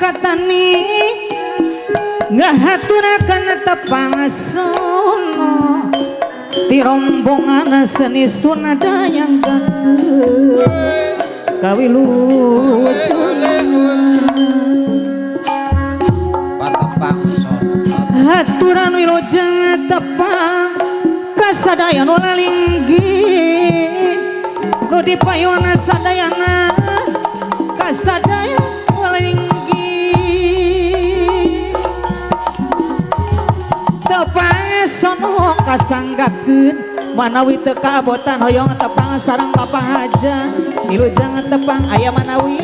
Sukatani ngahaturakeun tepang sono ti rombongan seni Sunada yang gageuh kawilujengan. Patepang sono. Haturan wilujeng tepang kasadaya nu lalinggi nu dipayuna sadayana, kasadaya nu lalinggi tepang sono kasanggakeun. Manawi teu kaabotan, hoyong tepang sareng Bapak Hajat, wilujeng tepang aya manawi.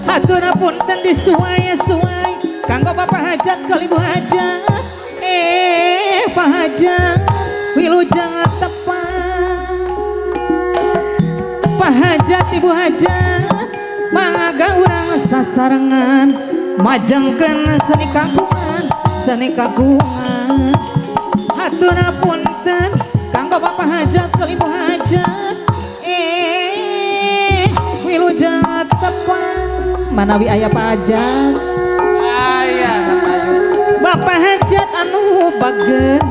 Hatur punten disuai-suai kanggo Bapak Hajat kali Ibu Hajat. Pak Hajat, wilujeng tepang. Pak Hajat, Ibu Hajat, mangga urang sasarengan majengkeun seni kagungan, seni kagungan. Hatur punten kanggo Bapak Hajat kali Ibu Hajat. Wilujeng tepang manawi aya Pak Hajat. Aya. Bapak Hajat anu bager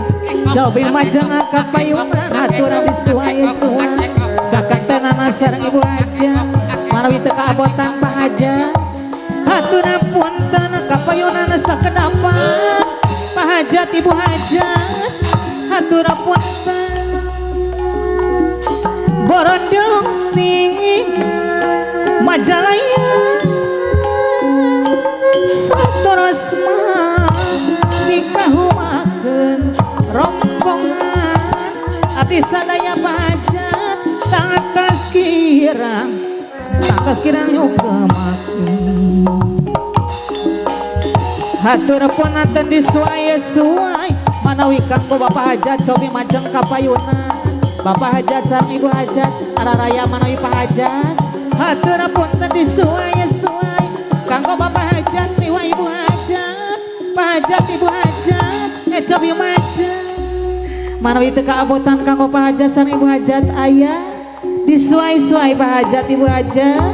cobi majeng kapayunan, aturan disuai-suai sakantenana sareng Ibu Hajat. Manawi teu kaabotan Pak Hajat, hatur punten kapayunan sakedapan. Pak Hajat, Ibu Hajat, hatur punten borondong ti Majalaya sateros mah dikahumakeun rombongan abdi sadaya. Pak Hajat tangtos kirang, tangtos kirang nyukemakeun. Hatur punten disuai-suai manawi kanggo Bapak Hajat cobi majeng kapayunan. Bapak Hajat sareng Ibu Hajat araraya manawi Pak Hajat. Hatur punten disuai-suai kanggo Bapak Hajat miwa Ibu Hajat. Pak Hajat, Ibu Hajat, cobi majeng manawi teu kaabotan kanggo Pak Hajat sareng Ibu Hajat aya disuai-suai. Pak Hajat, Ibu Hajat,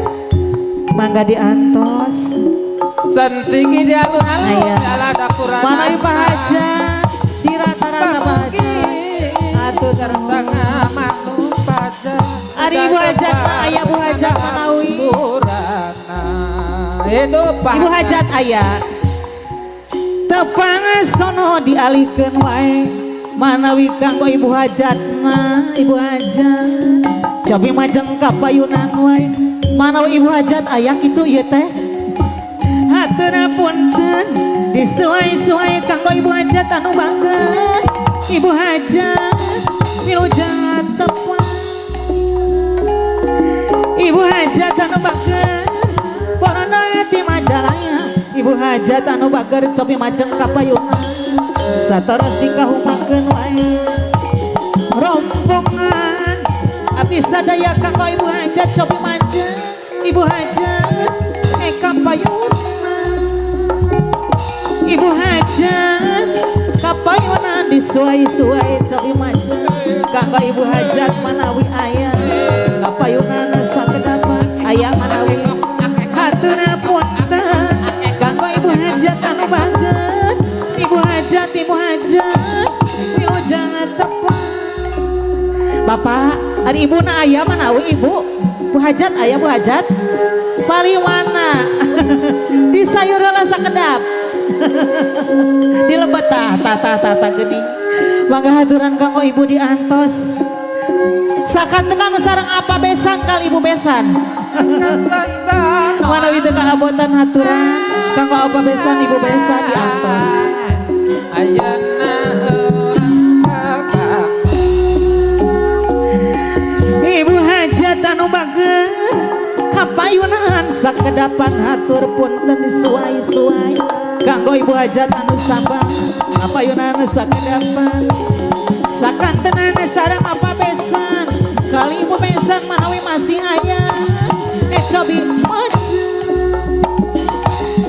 mangga diantos. Sentigi di alun-alun. Aya. Ala kurang. Manawi Pak Hajat di rata-rata Pak Hajat atur. Ari Ibu Hajat mah aya, Bu Hajat manawi. Hidup. Ibu Hajat aya. Tepang sono dialihkeun wae manawi kanggo Ibu Hajatna. Ibu Hajat cobi majeng kapayunan wae manawi Ibu Hajat aya kitu ieu teh. Hatur punten disuai-suai kanggo Ibu Hajat anu bager. Ibu Hajat, wilujeng tepang. Ibu Hajat anu bager porono ti Majalaya. Ibu Hajat anu bager cobi majeng kapayunan sataros dikahumakeun wae rombongan abdi sadaya. Kanggo Ibu Hajat cobi majeng. Ibu Hajat kapayunan. Ibu Hajat kapayunan disuai-suai cobi majeng kanggo Ibu Hajat manawi aya kapayunan sakedapan aya manawi. Hatur punten kanggo Ibu Hajat anu bager. Ibu Hajat, Ibu Hajat, wilujeng tepang. Bapak ari ibu na aya manawi. Ibu Bu Hajat aya? Bu Hajat paling mana di sayur heula sakedap di lebet tah tah tah tah tah geuning. Mangga haturan kanggo ibu diantos sakantenan sareng apa besan kali Ibu besan. Manawi teu kaabotan, haturan kanggo apa besan, Ibu besan diantos. Ayana urang. Ibu Hajat anu bager kapayunan sakedapan, hatur punten disuai-suai kanggo Ibu Hajat anu sabar kapayunan sakedapan sakantenan sareng apa besan kali Ibu besan manawi masih aya. Cobi maju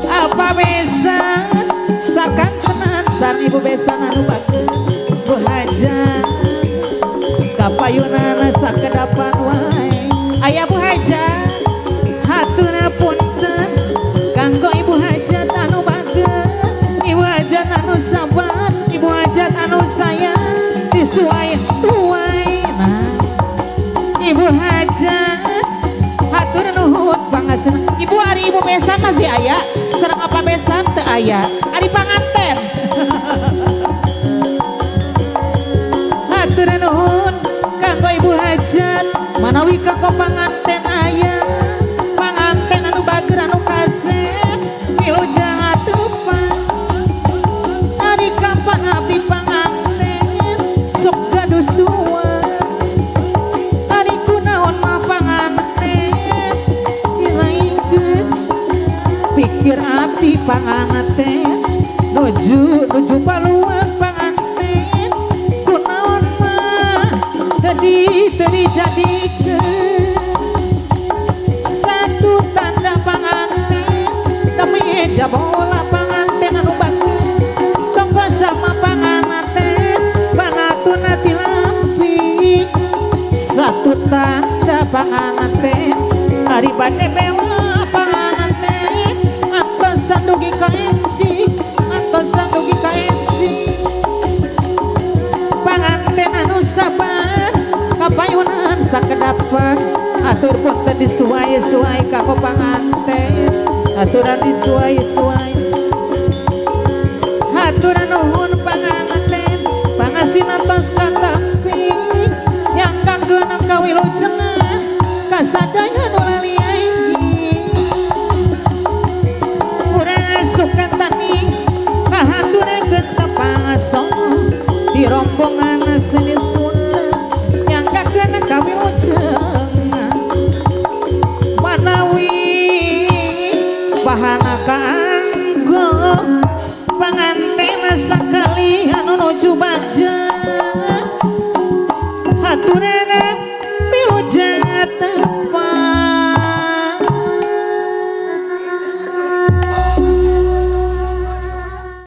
apa besan sakantenan sareng Ibu besan anu bager. Bu Hajat kapayunan sakedapan wae aya Bu Hajat. Hatur punten kanggo Ibu Hajat anu Ibu Hajat, hatur nuhun pangasina. Ibu, ari ibu besan masih aya? Sareng apa besan teu aya? Ari panganten. Hatur nuhun kanggo Ibu Hajat, manawi kanggo panganten aya, panganten anu bager anu kasep, wilujeng atupan. Ari kapan abdi panganten sok gaduh suar. Ari kunaon mah panganten dilaingkeun, pikir abdi panganten nuju nuju paluang panganten, kunaon mah tadi teu dijadikeun. Satu tanda panganten demi bola panganten anu bagus, tonggo sama panganten panatuna tilampi. Satu tanda panganten ari bade mewah panganten, antosan dugi ka enci, antosan dugi ka enci. Panganten anu sabar kapayunan sakedapan, atur punten disuai-suai kanggo panganten, aturan disuai-suai. Haturan nuhun panganten, pangasinan tos katampi, yang kanggo kawilujengan kasadaya nu laliai. Urang sukantani kahaturakeun kapangasono di rombongan seni Sunda yang kakeun kawilujengan. Manawi bahana kanggo panganten sakali anu nuju bagja, haturana wilujeng tepang.